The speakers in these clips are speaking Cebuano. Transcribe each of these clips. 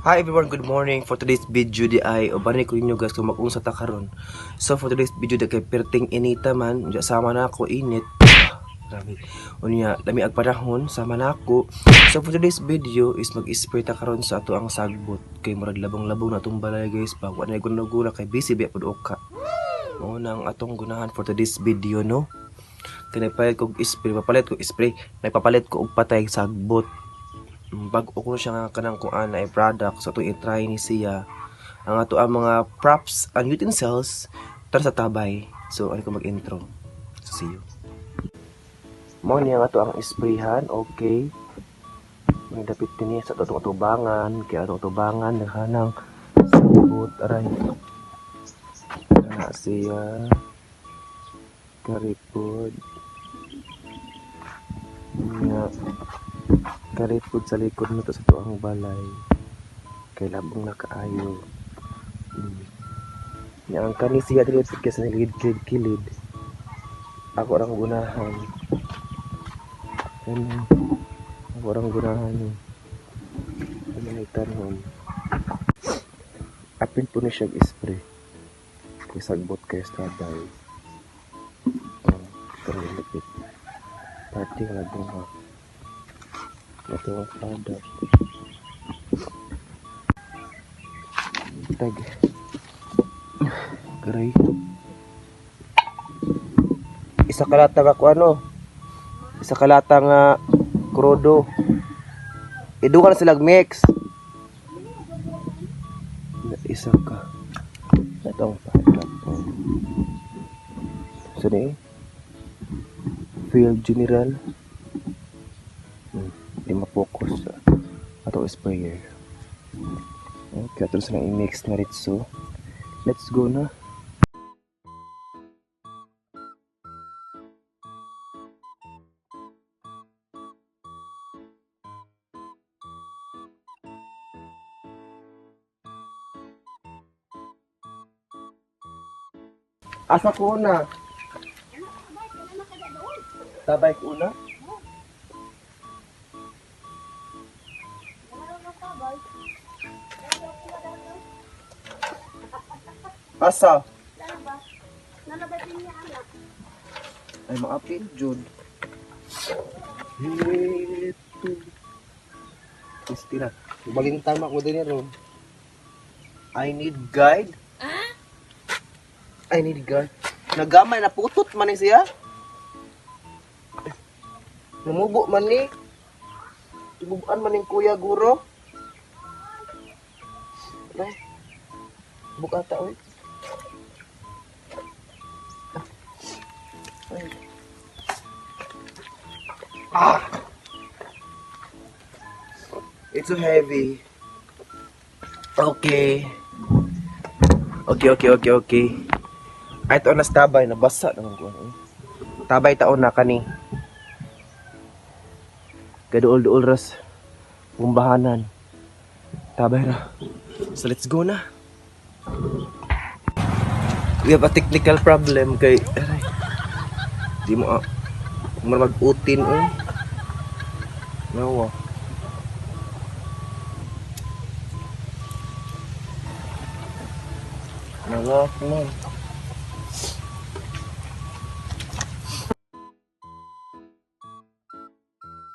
Hi everyone, good morning. For today's video di ay uban ko ninyo, guys, kung mag-unsa ta karon. So for today's video di kay perting inita man, unya sama na ako init. Grabe. Unya lami ag panahon sama na ako. So for today's video is mag-spray ta karon sa ato ang sagbot kay murag labong-labong na atong balay, guys, pa wa na guna kay busy biya pud oka. Mao na ang atong gunahan for today's video, no. Kay nagpalit ko og spray, papalit ko spray, nagpapalit ko og patay sagbot. Bag-o ko siya nga kanang kuan ay product, so atong i-try ni siya ang ato ang mga props and utensils. Tara sa tabay. So ano ko mag-intro, so see you. Mao niya ang ato ang sprayhan. Okay, may dapit din sa atong atubangan kay atong atubangan naghanang sagbot. Aray na siya, karipod niya, karipod sa likod mo to sa tuang balay kay labong na kaayo. Nya ang kani siya dili kay sa kilid kilid ako orang gunahan. Ano ako orang gunahan ni ano tanhon, apil po ni siya spray kay sagbot kay sa tabay. Oh, karon lupit party nga labong ha. Ito ang product. Tag. Garay. Isa ka lata nga ano? Isa ka lata nga krudo. Idukan na sila mix. Isa ka. Ito ang product. So ni Field General. Di ma-focus ato sprayer. Okay, ato sa i-mix na ritso. Let's go na. Asa ko na? Tabay ko na? Asa? Ay, maapil, Jud. Ito. Christina. Balintang ako din ro. I need guide. I need guide. Nagamay na putot man ni siya. Numubo man ni. Tibubuan man ning kuya guro. Ay. Buka ta oy. Ay. Ah! It's so heavy. Okay. Okay. Ay, ito na sa tabay. Nabasa naman ko. Ano, eh. Tabay taon na kani. Kaduol-duol ras. Pumbahanan. Tabay ra. So let's go na. We have a technical problem kay aray. Di mo ah, mag-utin oy. Nawa. Nawa man.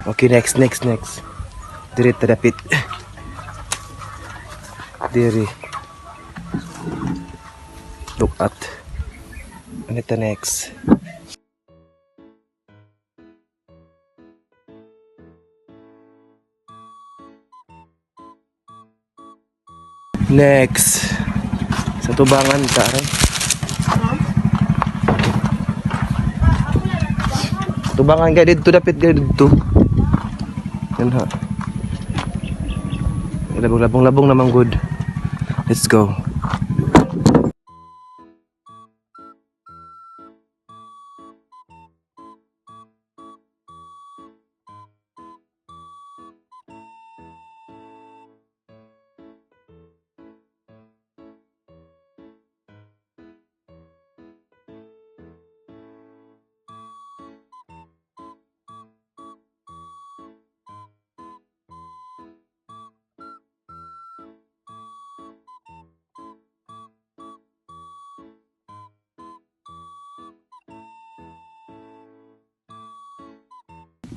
Okay, next, next, next. Dire ta dapit. Dire. Look at. Ano ito next? Next. Sa tubangan ta, aray. Tubangan ka dito, dapit ka dito. Yan ha. Labong, labong, labong naman good. Let's go.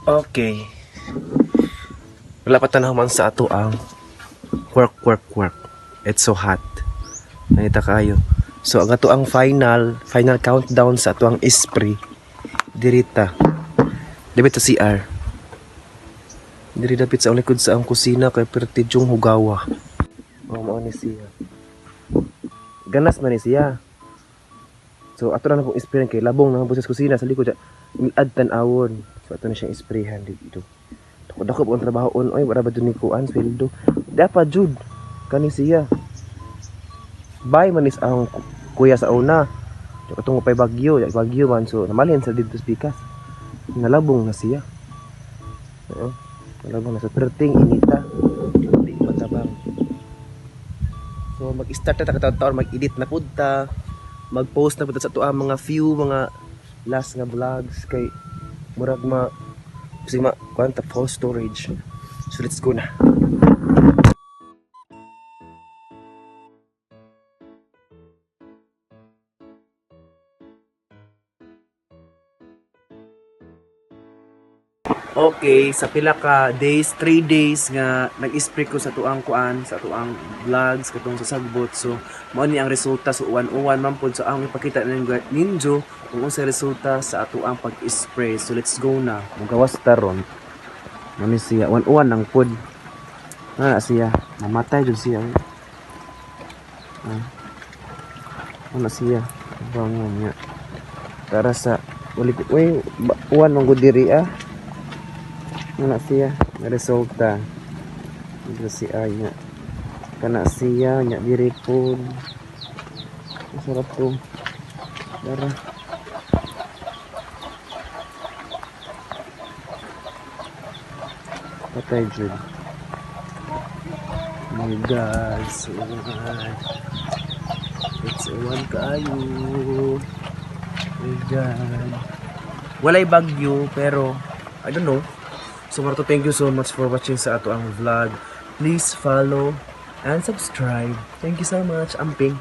Okay. Wala pa tanaw man sa ato ang work, work, work. It's so hot. Nanita kayo. So, ang ato ang final, final countdown sa ato ang esprit. Dirita. Dapit sa CR. Diri dapit sa likod sa ang kusina kay pertidyong hugawa. Oh, mao ni siya. Ganas man ni siya. So ato na pong isprayan kay labong na po sa kusina sa likod. Milad tan-awon. So ato na siyang isprayhan dito. Dako dako po ang trabaho on oy, wala ba jud ni kuan sweldo. Dapat jud kani siya. Bye man is ang kuya sa una. Dako tungo pay bagyo, bagyo man so namalhin sa didto sa pikas. Nalabong na siya. Oo. Nalabong na sa perting inita. Di matabang. So mag-start na ta taon, mag-edit na pud ta, mag-post na pud ta sa ato ang mga few mga last nga vlogs kay murag ma kasi ma kuan ta full storage. So let's go na. Okay, sa pila ka days, 3 days nga nag-spray ko sa tuang kuan, sa tuang vlogs katong sa sagbot. So, mao ni ang resulta, so uwan-uwan man pud, so ang ipakita ninyo kung unsa resulta sa atuang pag-spray. So let's go na. Mugawas ta ron. Mao ni siya, uwan-uwan lang pud. Ana siya, namatay jud siya. Ah. Ana siya, bangon niya. Tara sa ulit, uy, uwan man gud diri ah. Kana siya, resulta. Dito si ay nga. Kana siya, nya diri pod. Masarap to. Tara. Patay jud. Oh my God, so uwan. It's uwan kaayo. Oh my God. Walay bagyo, pero I don't know. So Marto, thank you so much for watching sa ato ang vlog. Please follow and subscribe. Thank you so much. Amping.